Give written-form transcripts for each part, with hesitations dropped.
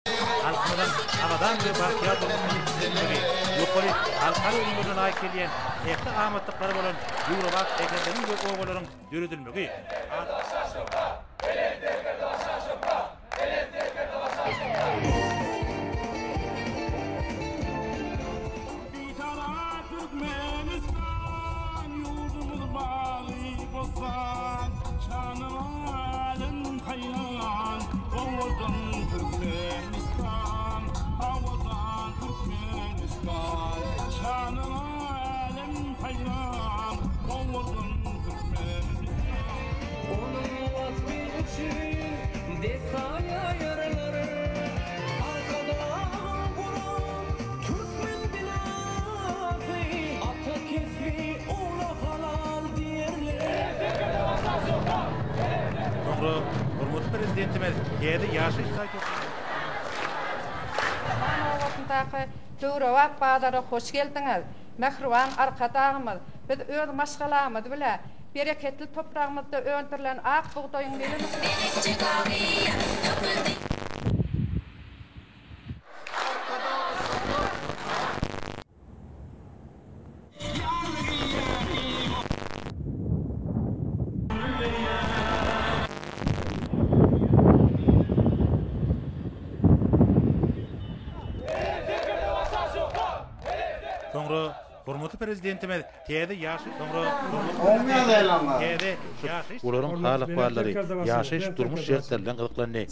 Halkymyzyň abadan we bagtyýar durmuşyny üpjün etmegi, ýokary halkara ülňülerine laýyk gelýän ähli amatlyklary bolan döwrebap şäherleriň we obalaryň döredilmegi, Bitarap Türkmenistan ýurdumyz bagy-bossan, Şanyňa älem haýran, owadan Türkmenistan, Abadan Türkmenistan, Şanyňa älem haýran, owadan Türkmenistan. Onuň waspy üçin dessaýa ýarylar. Arkadagyň guran türkmen binasy, Ata kesbi ogla halal diýerler. Soňra hormatly Prezidentimiz täze ýaşaýyş jaý toplumynyň Zaman obasyndaky döwrebap bazara hoş geldiňiz! Mähriban Arkadagymyz, biz öz maşgalamyz bile bereketli topragymyzda öndürilen ak bugdaýyň Soňra hormatly Prezidentimiz täze ýaşaýyş Soňra hormatly Prezidentimiz täze ýaşaýyş Olaryň hal-ahwallary, ýaşaýyş-durmuş şertleri bilen gyzyklandy.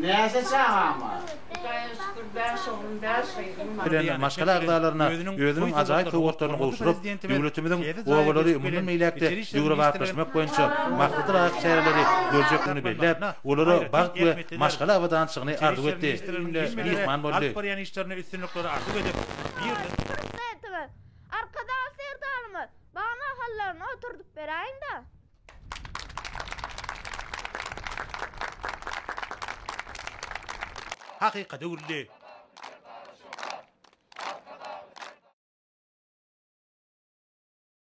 Näçe çagaň bar? Hudaýa şükür, bäş oglum, bäş gyzym bar. Bilen maşgala agzalaryna özüniň ajaýyp sowgatlaryny gowşuryp, döwletimiziň obalary mundan beýläk-de döwrebaplaşmak boýunça maksada laýyk çäreleri görjekdigini belläp, olara bagt we maşgala abadançylygyny arzuw etdi. Myhman boldy. Prezidentimiz Arkadag Serdarymyz bag nahallaryny oturdyp beräýiň-dä. Hakykata öwrüldi.